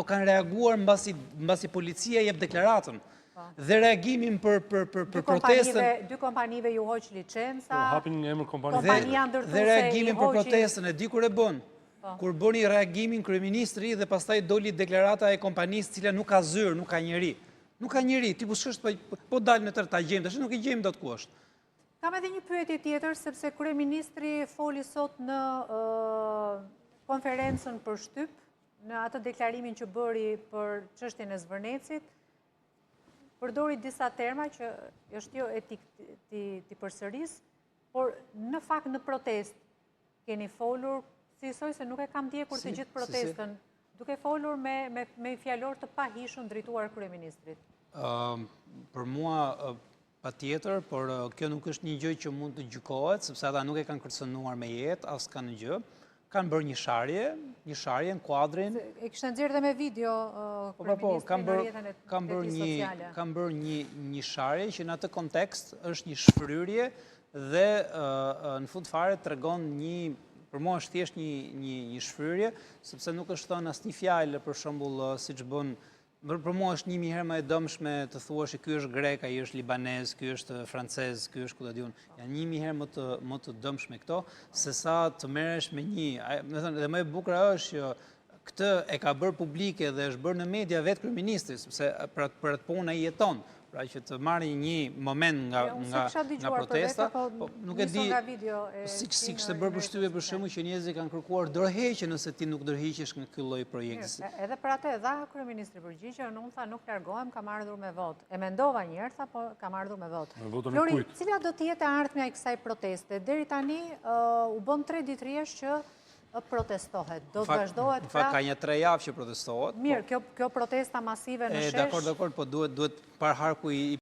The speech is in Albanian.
Po kanë reaguar mbasi mbasi policia jep deklaratën. Po. Dhe reagimin për për për për protestën. Dy kompanive iu hoq licenca. Po hapin në emër kompanive. Kompania ndërtuese. Dhe reagimin për protestën e di kur e bën. Po. Kur bëri reagimin kryeministri dhe pastaj doli deklarata e kompanisë cila nuk ka zyrë, nuk ka njeri. Nuk ka njeri, ti po s'është po, po dal në tërë ta gjejmë, tash nuk e gjejmë dot ku është. Kam edhe një pyetje tjetër, sepse kryeministri foli sot në konferencën për shtyp, në atë deklarimin që bëri për çështjen e Zvërnecit, përdori disa terma që është jo etik t'i përsëris, por në fakt në protestë keni folur, si se nuk e kam ndjekur të gjithë protestën, duke folur me me fjalor të pahijshëm drejtuar kryeministrit. Për mua patjetër, por kjo nuk është një gjë që mund të gjykohet, sepse ata nuk e kanë kërcënuar me jetë, as kanë gjë. Kanë bërë një sharje, një sharje në kuadrin. E kishte nxjerrë dhe me video po, po, po, kryeministri në rrjetet e tij sociale. Kanë bërë një, një sharje që në atë kontekst është një shfryrje dhe në fund fare tregon një për mua është thjesht një një një shfryrje, sepse nuk është thënë asnjë fjalë për shembull siç bën Për mua është 1000 herë më e dëmshme të thuash që ky është grek, ai është libanez, ky është francez, ky është ku ta di unë. Janë 1000 herë më të më të dëmshme këto se sa të merresh me një, me thënë, dhe më e bukura është që këtë e ka bërë publike dhe është bërë në media vetë kryeministri, sepse për atë për atë punë ai jeton. Pra që të marrë një moment nga jo, nga nga protesta, po, po nuk e di si si kishte bërë përshtypje për shembull që njerëzit kanë kërkuar dorëheqje nëse ti nuk dorëhiqesh nga ky lloj projekti. Edhe për atë e dha kryeministri përgjigje, unë tha nuk largohem, kam ardhur me votë. E mendova një herë, tha, po kam ardhur me votë. Flori, cila do të jetë e ardhmja e kësaj proteste? Deri tani u bënë 3 ditë rresht që protestohet. Do të vazhdohet pra... Në fakt ka një tre javë që protestohet. Mirë, po. kjo protesta masive në shesh... Dakord, dakord, po duhet duhet parë harku i...